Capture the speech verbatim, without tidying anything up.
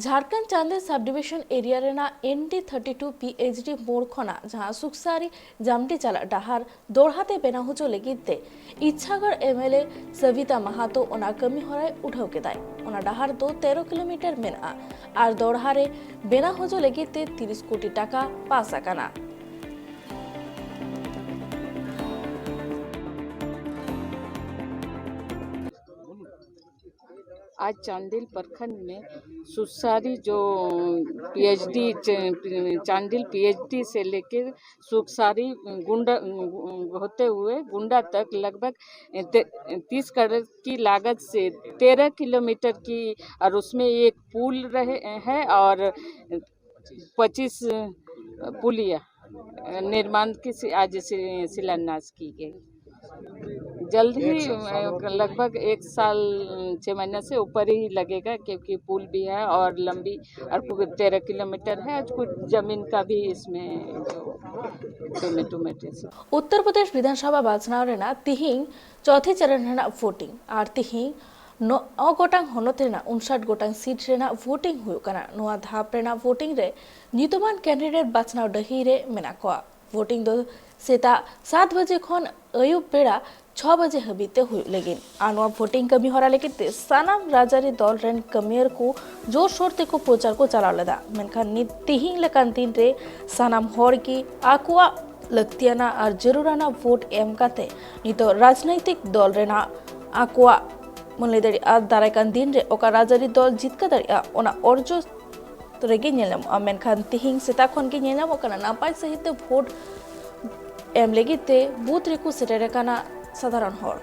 ᱡᱷᱟᱲᱠᱷᱚᱸᱰ ᱪᱟᱸᱫᱮ ᱥᱟᱵ division area ᱨᱮᱱᱟᱜ N D thirty two P H D ᱢᱳᱲ ᱠᱷᱚᱱᱟᱜ ᱡᱟᱦᱟᱸ ᱥᱩᱠᱥᱟᱨᱤ ᱡᱟᱢᱰᱤ ᱪᱟᱞᱟᱜ ᱰᱟᱦᱟᱨ ᱫᱚᱲᱦᱟ ᱛᱮ ᱵᱮᱱᱟᱣ ᱦᱚᱪᱚ ᱞᱟᱹᱜᱤᱫ ᱛᱮ ᱤᱪᱷᱟᱜᱟᱲ ᱮᱢ ᱮᱞ ᱮ ᱥᱟᱵᱤᱛᱟ ᱢᱟᱦᱟᱛᱚ ᱚᱱᱟ ᱠᱟᱹᱢᱤ ᱦᱚᱨᱟᱭ ᱩᱴᱷᱟᱹᱣ ᱠᱮᱫᱟᱭ᱾ ᱚᱱᱟ ᱰᱟᱦᱟᱨ ᱫᱚ ᱛᱮᱨᱚ ᱠᱤᱞᱳᱢᱤᱴᱟᱨ ᱢᱮᱱᱟᱜᱼᱟ ᱟᱨ ᱫᱚᱲᱦᱟ ᱨᱮ ᱵᱮᱱᱟᱣ ᱦᱚᱪᱚ ᱞᱟᱹᱜᱤᱫ ᱛᱮ ᱛᱤᱨᱤᱥ ᱠᱳᱴᱤ ᱴᱟᱠᱟ ᱯᱟᱥ ᱟᱠᱟᱱᱟ᱾ आज चांडिल प्रखंड में सुसारी जो पीएचडी च- चांडिल पीएचडी से लेके सुकसारी गुंडा होते हुए गुंडा तक लगभग ते- तीस करोड़ की लागत से तेरह किलोमीटर की, और उसमें एक पुल रहे है और पच्चीस पुलिया निर्माण की सि- आज सि- शिलान्यास की गई। जल्द ही अ, लगभग एक साल छः महीने से ऊपर ही लगेगा, क्योंकि पुल भी है और लंबी और पू- तेरह किलोमीटर है। और कुछ जमीन का भी इसमें जो पेमेंट उमेंट है। ᱩᱛᱛᱚᱨ ᱯᱨᱚᱫᱮᱥ ᱵᱤᱫᱷᱟᱱᱥᱚᱵᱷᱟ ᱵᱟᱪᱷᱱᱟᱣ ᱨᱮᱱᱟᱜ ᱛᱤᱦᱤᱧ ᱪᱚᱛᱷᱮ ᱪᱚᱨᱚᱱ ᱨᱮᱱᱟᱜ ᱵᱷᱳᱴᱤᱝ ᱟᱨ ᱛᱤᱦᱤᱧ ᱱᱚ ᱜᱚᱴᱟᱝ ᱦᱚᱱᱚᱛ ᱨᱮᱱᱟᱜ ᱩᱱᱥᱟᱴ ᱜᱚᱴᱟᱝ ᱥᱤᱴ ᱨᱮᱱᱟᱜ ᱵᱷᱳᱴᱤᱝ ᱦᱩᱭᱩᱜ ᱠᱟᱱᱟ᱾ ᱱᱚᱣᱟ ᱫᱷᱟᱯ ᱨᱮᱱᱟᱜ ᱵᱷᱳᱴᱤᱝ ᱨᱮ ᱧᱩᱛᱩᱢᱟᱱ ᱠᱮᱱᱰᱤᱰᱮᱴ ᱵᱟᱪᱷᱱᱟᱣ ᱰᱟᱹᱦᱤ ᱨᱮ ᱢᱮᱱᱟᱜ ᱠᱚᱣᱟ᱾ ᱵᱷᱳᱴᱤᱝ ᱫᱚ ᱥᱮᱛᱟᱜ ᱥᱟᱛ ᱵᱟᱡᱮ ᱠᱷᱚᱱ ᱟᱹᱭᱩᱵ ᱵᱮᱲᱟ ᱪᱷᱚ ᱵᱟᱡᱮ ᱦᱟᱹᱵᱤᱡ ᱛᱮ ᱦᱩᱭᱩᱜ ᱞᱟᱹᱜᱤᱫ᱾ ᱟᱨ ᱱᱚᱣᱟ ᱵᱷᱳᱴᱤᱝ ᱠᱟᱹᱢᱤ ᱦᱚᱨᱟ ᱞᱟᱹᱜᱤᱫ ᱛᱮ ᱥᱟᱱᱟᱢ ᱨᱟᱡᱽᱟᱹᱨᱤ ᱫᱚᱞ ᱨᱮᱱ ᱠᱟᱹᱢᱤᱭᱟᱹᱨ ᱠᱚ ᱡᱳᱨᱥᱳᱨ ᱛᱮᱠᱚ ᱯᱨᱚᱪᱟᱨ ᱠᱚ ᱪᱟᱞᱟᱣ ᱞᱮᱫᱟ᱾ ᱢᱮᱱᱠᱷᱟᱱ ᱱᱤᱛ ᱛᱤᱦᱤᱧ ᱞᱮᱠᱟᱱ ᱫᱤᱱ ᱨᱮ ᱥᱟᱱᱟᱢ ᱦᱚᱲ ᱜᱮ ᱟᱠᱚᱣᱟᱜ ᱞᱟᱹᱠᱛᱤᱭᱟᱱᱟᱜ ᱟᱨ ᱡᱟᱹᱨᱩᱲᱟᱱᱟᱜ ᱵᱷᱳᱴ ᱮᱢ ᱠᱟᱛᱮ ᱱᱤᱛᱚᱜ ᱨᱟᱡᱽᱱᱳᱭᱛᱤᱠ ᱫᱚᱞ ᱨᱮᱱᱟᱜ ᱟᱠᱚᱣᱟᱜ ᱵᱚᱱ ᱞᱟᱹᱭ ᱫᱟᱲᱮᱭᱟᱜᱼᱟ ᱫᱟᱨᱟᱭ ᱠᱟᱱ ᱫᱤᱱ ᱨᱮ ᱚᱠᱟ ᱨᱟᱡᱽᱟᱹᱨᱤ ᱫᱚᱞ ᱡᱤᱛᱠᱟᱹ ᱫᱟᱲᱮᱭᱟᱜᱼᱟ ᱚᱱᱟ ᱚᱨᱡᱚ ᱨᱮᱜᱮ ᱧᱮᱞ ᱧᱟᱢᱚᱜᱼᱟ᱾ ᱢᱮᱱᱠᱷᱟᱱ ᱛᱤᱦᱤᱧ ᱥᱮᱛᱟᱜ ᱠᱷᱚᱱ ᱜᱮ ᱧᱮᱞ ᱧᱟᱢᱚᱜ ᱠᱟᱱᱟ ᱱᱟᱯᱟᱭ ᱥᱟᱹᱦᱤᱡ ᱛᱮ ᱵᱷᱳᱴ ᱮᱢ ᱞᱟᱹᱜᱤᱫ ᱛᱮ ᱵᱩᱛᱷ ᱨᱮᱠᱚ ᱥᱮᱴᱮᱨ ᱟᱠᱟᱱᱟ ᱥᱟᱫᱷᱟᱨᱚᱱ ᱦᱚᱲ᱾